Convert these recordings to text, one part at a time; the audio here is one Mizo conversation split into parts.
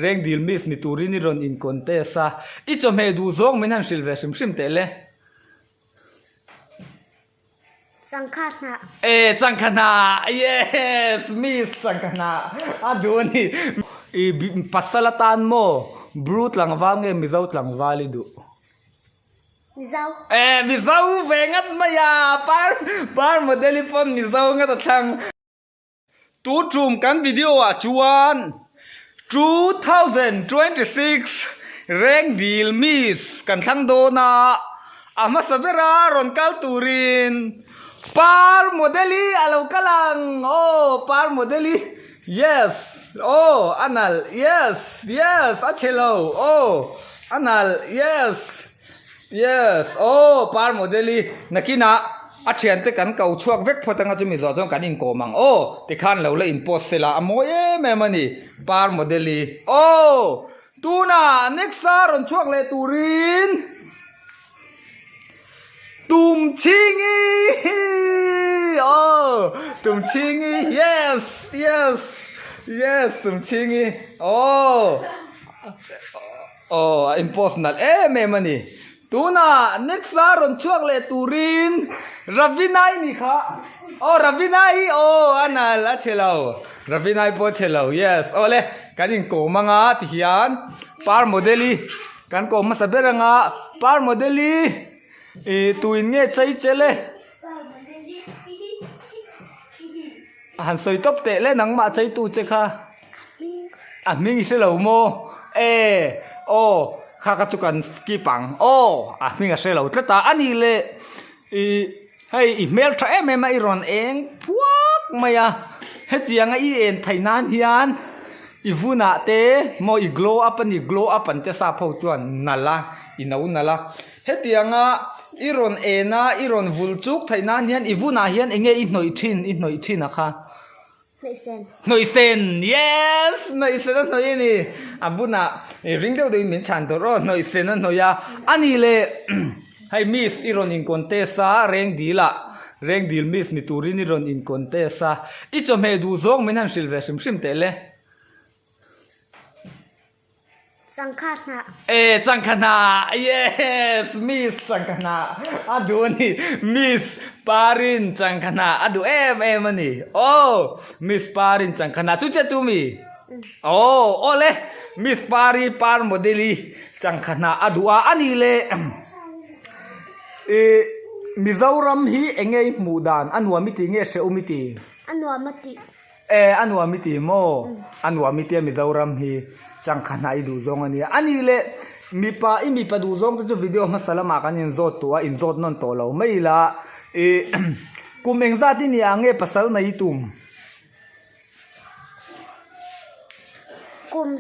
Rengdil Miss ni turin i rawn in contest a, i chawhmeh duh zawng min han hrilh ve hrim hrim teh le. Changkha hnah. E changkha hnah, yes Miss changkha hnah a duh a ni. I pasal atan maw Bru tlangval nge Mizo tlangval i duh? Mizo. E Mizo ve ngat mai a, par par model i pawn Mizo ngat a thlang. Tu tum kan video ah chuan 2026 Rengdil Miss kan thlang dawn a, a hmasa bera rawn kal turin Par Model-i a lo kal ang aw Par Model-i yes aw a nalh yes yes a chhe lo aw a nalh yes yes aw Par Model-i nakinah A thiante kan ko chhuak vek phawt anga chumi zawh chuan kan inkawm ang aw tikhan lo la in post sela a mawi em em a ni par model i aw tunah next a rawn chhuak leh turin Tumchhingi aw Tumchhingi yes yes yes Tumchhingi aw aw a in post nalh em em a ni. Tunah next a rawn chhuak leh turin Ravinai ni kha aw Ravinai aw a nal a chhe lo Ravinai pawh a chhe lo yes aw le kan inkawm anga tihian par model i kan kawm hmasa ber anga par model i ih tuin nge chei chel e han sawi tawp teh le nangmah cheitu che kha. A hming i hre lo maw? E, aw, kha ka chu kan skip ang. Aw, a hming a hre lo tlat a. A nih leh i hei i hmel tha em em a, i rawn eng phuak mai a. Hetianga i en theih nan hian i vunah te maw i glow up a ni, glow up an ti a sap ho chuan nalh a, i no nalh a. Hetianga i rawn en a, i rawn vul chuk theih nan hian i vunah hian eng nge i hnawih thin, i hnawih thin a kha. Hnawihsen. Hnawihsen, yes! Hnawihsen a hnawih a ni. A bunah i ring deuh deuhin min chhan tur aw, hnawihsen a hnawih a. A nih leh hei miss i rawn in contest a, reng dil ah, reng dil miss ni turin i rawn in contest a. I chawhmeh duh zawng min han hrilh ve hrim hrim teh le. Changkha hnah. E changkha hnah yes miss changkha hnah a duh a ni miss parin changkha hnah a duh em em a ni aw miss parin changkha hnah chu chiah chu mi aw awle miss pari par model i changkha hnah a duh a a nih leh ih mizoram hi eng nge i hmuh dan a nuam i tih nge hrehawm i tih a nuam a tih. E, a nuam i ti maw? A nuam i tia Mizoram hi changkha hnah i duh zawng a nia. A nih leh mipa i mipa duh zawng te chu video hmasa lamah kan inzawt tawh a, inzawt nawn tawh lo mai ila. I kum engzat i nia nge pasal mai i tum? Kum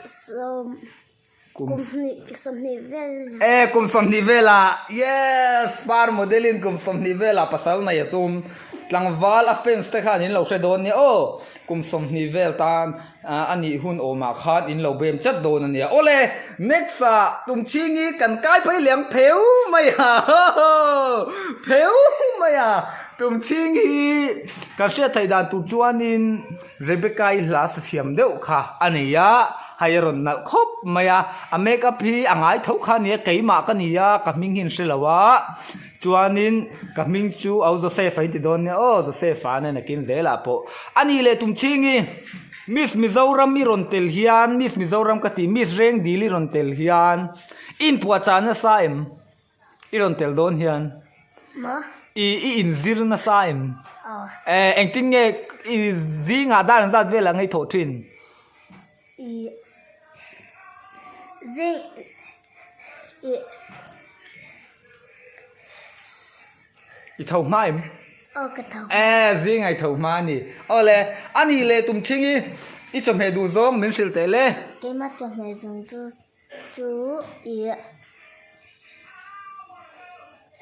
sawm Kum hnih 20 vel. E kum 20 velah yes par model in kum 20 velah pasal nei a chum tlangval a fans te khan in lo hre dawn nia aw kum 20 vel tan a nih hun awmah khan in lo bem chat dawn a nia awle next ah tumchhingi kan kai phei leh ang pheu mai a pheu mai a tumchhingi kan hriat theih dan tur chuanin Rebecca i hla sa thiam deuh kha a nei a, hei a rawn nalh khawp mai a, a make up hi a ngai tho kha a nia, keimah ka ni a, ka hming hi an hre lo a, chuanin ka hming chu au Joseph a inti dawn nia aw, Joseph a nen a kin zelah pawh a ni leh tum chhingi, Miss Mizoram i rawn tel hian, Miss Mizoram ka ti, Miss Rengdil i rawn tel hian i inpuahchah nasa em? I rawn tel dawn hian i i inzir nasa em? Eh engtin nge i zingah dar an zat velah ngei thawh thin? I zing i I tho hma em? Aw ka tho. Eh zingah i tho hma a ni. Aw le a nih leh tum chhing i i chawhmeh duh zawng min hrilh teh le. Keimah chawhmeh zawng chu Chu i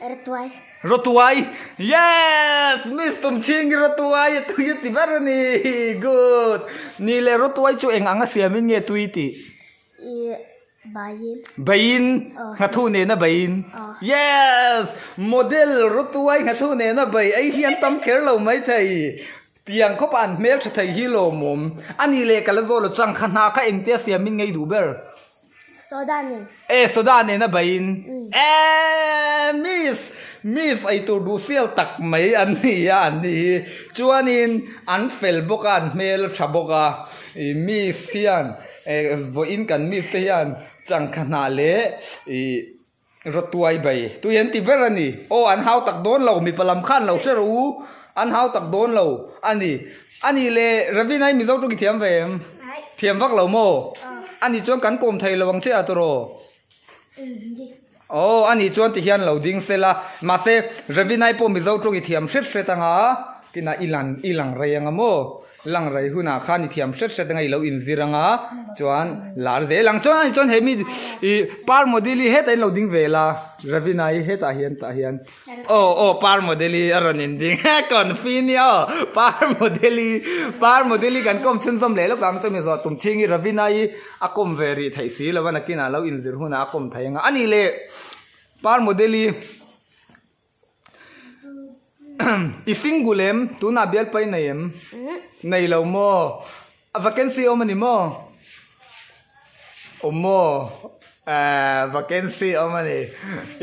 Rawtuai. Rawtuai! Yes! Miss Tumchhingi rawtuai a tui a ti ber a ni. Good! Ni leh rawtuai chu eng anga siamin nge tui tih? I Bain. Bain! Nghathu nena bain. Yes! Model rawtuai nghathu nena bai ei hi an tam kher lo maithei. Tiang khawpa an hmel tha thei hi lawmawm. A nih leh ka la zawt lo changkha hna kha engtia siamin ngei duh ber? Soda nen. E soda nen a baiin. E miss miss eitur duh sial tak mai an ni a an ni hi. Chuanin an fel bawk a an hmel a tha bawk a. I miss hian vawiin kan miss te hian changkha hnah leh i Rawtuai bai tui an ti ber a ni. Aw an hau tak dawn lo mipa lam khan lo hre rawh u an hau tak dawn lo a ni. A nih le Ravina hi Mizo tawng i thiam ve em? Thiam vak lo maw? A nih chuan kan kawm thei lo ang che a tawraw? Aw a nih chuan ti hian lo ding sela mahse Ravina hi pawh Mizo tawng i thiam hret hret anga tinah i lan i lang rei anga maw? Lang rei hunah khan i thiam hret hret anga i lo inzir anga chuan lar zel ang chuan ani chuan he mi ih par model hi hetah in lo ding ve la Ravina hi hetah hian tah hian aw aw par model hi a rawn inding confi nia aw par model hi par model hi kan kawm chhunzawm leh lawk ang chumi zawh tum chhing hi Ravina hi a kawm ve rih theih si lo a nakinah lo inzir hunah a kawm thei anga ani leh par model hi. I single em? Tunah bialpa i nei em? Nei lo maw? A vacancy awm a ni maw? Awm maw? Ehh vacancy awm a ni.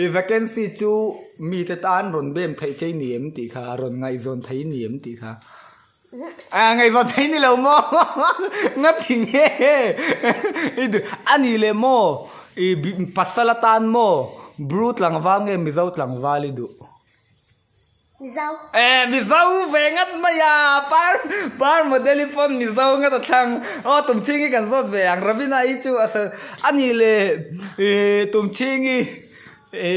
I vacancy chu mite tan rawn bem theih che i ni em tih kha, rawn ngaihzawn theih i ni em tih kha. A ngaihzawn thei ni lo maw? Nga ti nge? I duh a ni leh maw? I pasal atan maw? Bru tlangval nge Mizo tlangval i duh? Mizo. Eh Mizo ve ngat mai a, par par model i pawn Mizo ngat a thlang. Aw Tumchhingi kan zawt ve ang, Ravina i chu a sar a ni leh i Tumchhingi i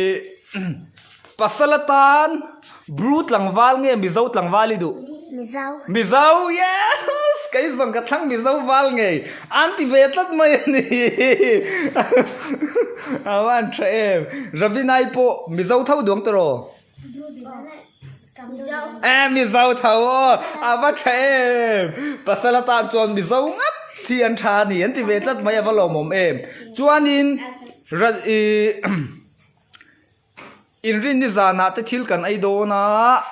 Pasal atan Bru tlangval nge Mizo tlangval i duh? Mizo. Mizo yes! Kei zawng ka thlang Mizo val ngei. An ti ve tlat mai a ni. A van tha em. Ravinai pawh Mizo tho duang tawh? Mizo. Eh Mizo tho aw. A va tha em. Pasal atan chuan Mizo ngat hi an tha a ni. An ti ve tlat mai a va lawmawm em. Chuanin ra ih. Inrinni zanah te thil kan ei dawn a,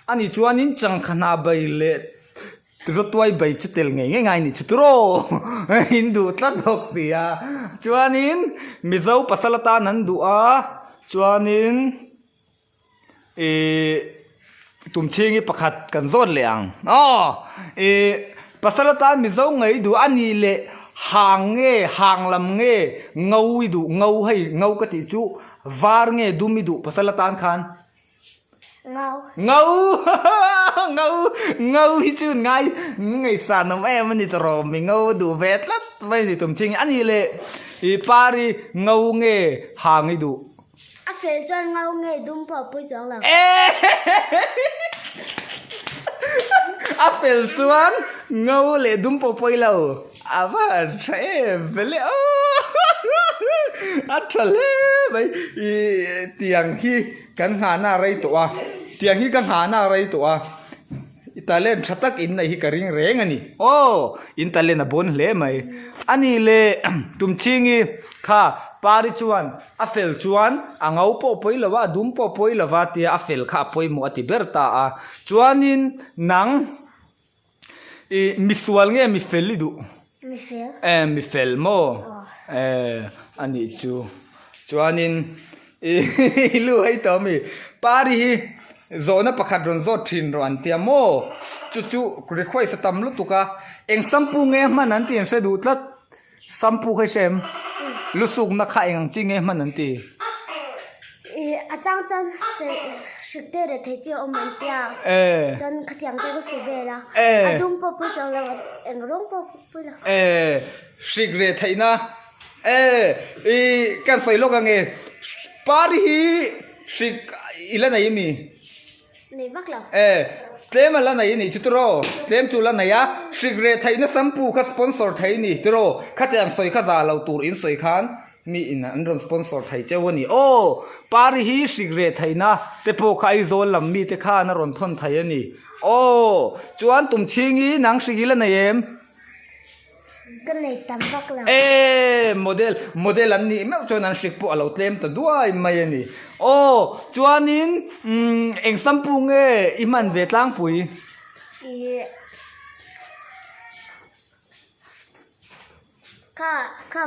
ani chuanin changkha hna bai leh rawtuai bai chu tel ngei ngei ngai ni chu turaw in duh tlat bawk si a, chuanin Mizo pasal atan an duh a, chuanin ih tumchhingi pakhat kan zawt leh ang aw ih pasal atan Mizo ngei duh a nih leh hang nge hang lam nge ngo i duh ngo hei ngo ka tih chu. Var nge dum i duh pasal atan khan? Ngau. Ngau! Ngau! Ngau hi chu ngai ngaihsan awm em a ni tawh rawh mi ngau duh ve tlat mai a ni tum ching a nih leh i par i ngau nge hang i duh? A fel chuan ngau nge dum pawh a pui chuang lo. A fel chuan ngau leh dum pawh a pawi lo. A va han tha em ve le aw a tha hle mai i tiang hi kan nghahna a rei tawh a tiang hi ka nghahna a rei tawh a i talent tha tak in neih hi ka ring reng a ni aw in talent a bawn hle mai a ni le tumchhingi kha pari chuan a fel chuan a ngo pawh pawi lo a a dum pawh pawi lo va tia a fel kha a pawimawh a ti ber ta a chuanin nang. I misual nge mifel i duh? Mifel. Eh mifel maw? Eh a nih chu. Chuanin i lu hei tawh ami? Pari hi zawhna pakhat rawn zawt thin rawh an tia maw? Chu chu request a tam lutuk a. Eng shampoo nge hman an ti an hre duh tlat. Shampoo kha i hre em? Lusukna kha eng ang chi nge hman an ti? Ih a chang chuan hrik te reh thei chi a awm an tia. Eh. Chuan khatiang te ka su vel a. Eh. A dum pawh pui chuang lo eng rawng pawh pui lo. Eh hrik reh theihna eh ih kan sawi lawk ange pari hi hrik i la nei ami? Nei vak lo. E, tlem a la nei a nih chu tiraw? Tlem chu la nei a, hrik reh theihna shampoo kha sponsor thei a ni tiraw? Khatiang sawi kha za lo tur in sawi khan mi in an rawn sponsor thei cheu a ni. Aw, Pari hi hrik reh theihna te pawh kha Aizawl lam mi te khan a rawn thawn thei a ni. Aw, chuan Tumchhingi nang hrik i la nei em? Ka nei tam vak lo. E, model, model an nih meuh chuan an hrik pawh a lo tlem ta duai mai a ni. Aw, chuanin umm eng shampoo nge i hman ve tlangpui? Ih. Kha kha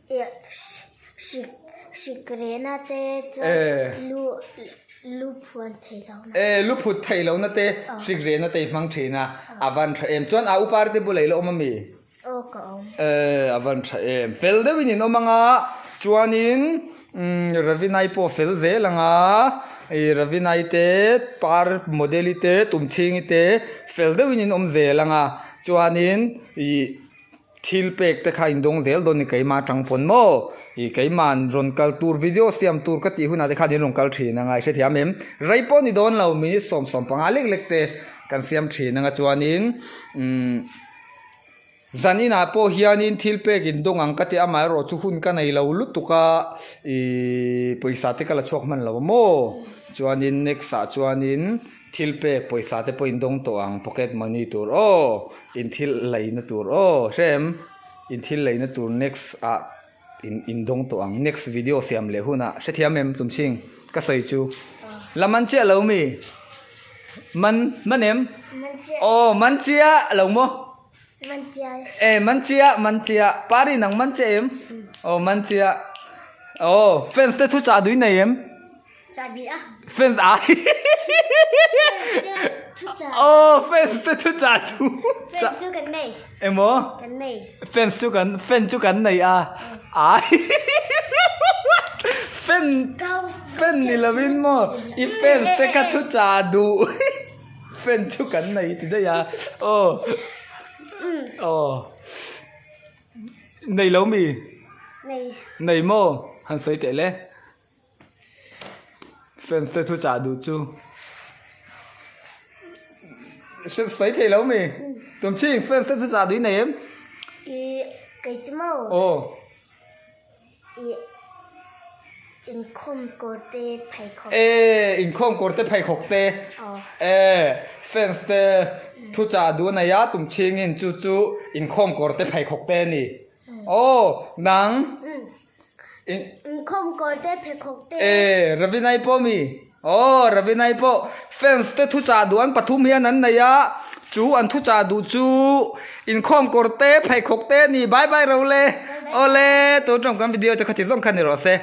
hrik hrik rehna te chuan lu lu phuan thei lo na. E lu phut thei lo na te hrik rehna te i hmang thin a, a van tha em. Chuan a upar te bulah i la awm a mi? Aw ka awm. E a van tha em. Fel deuhin in awm anga chuanin Ravinai pawh fel zel anga i Ravinai te par model i te tumchhingi te fel deuhin in awm zel anga chuanin i Thil pek te kha indawng zel dawn ni keimah atang pawn maw? Ih keima'n rawn kal tur video siam tur ka tih hunah te khan in rawn kal thin anga i hrethiam em? Rei pawh ni dawn lo minute 75 lek lek te kan siam thin anga chuanin umm zan inah pawh hianin thil pek indawng ang ka ti amaherawh chu hun ka nei lo lutuk a ih pawisa te ka la chhuak hman lo maw? Chuanin next ah chuanin. Thil pek pawisa te pawh in dawng tawh ang pocket money tur aw in thil leina tur aw hrem in thil leina tur next ah in in dawng tawh ang next video siam leh hunah hrethiam em tumchhing ka sawi chu la man chiah lo mi man man em aw man chiah lo maw e man chiah man chiah pari nang man chiah em aw man chiah aw fans te thu chah dui nei em. Chahbi a. Fans a. Oh, fans te thu chah thu. Fans chu kan nei. Emaw? Kan nei. Fans chu kan fan chu kan nei a. Ai. Fan fan ni lovin maw? I fans te kha thu chah duh. Fan chu kan nei ti daih a. Oh. Oh. Nei lo mi? Nei. Nei maw? Han sawi teh le. Fans te thu chah duh chu hre sawi thei lo mi tum chhing fans te thu chah duh i nei em? I kei chu maw? Aw. I inkhawm kawr te pheikhawk. E inkhawm kawr te pheikhawk te. Aw. E fans te thu chah duh a nei a tum chhingin chu chu inkhawm kawr te pheikhawk te a ni. Aw nang. Inkhawm kawr te pheikhawk te. E Ravinai pawh mi? Aw Ravinai pawh fans te thuchah duh an pathum hian an nei a, chu an thuchah duh chu inkhawm kawr te pheikhawk te a ni. Bye bye ro le. Awle tun tawng kan video chu khati zawng kha ni rawh se.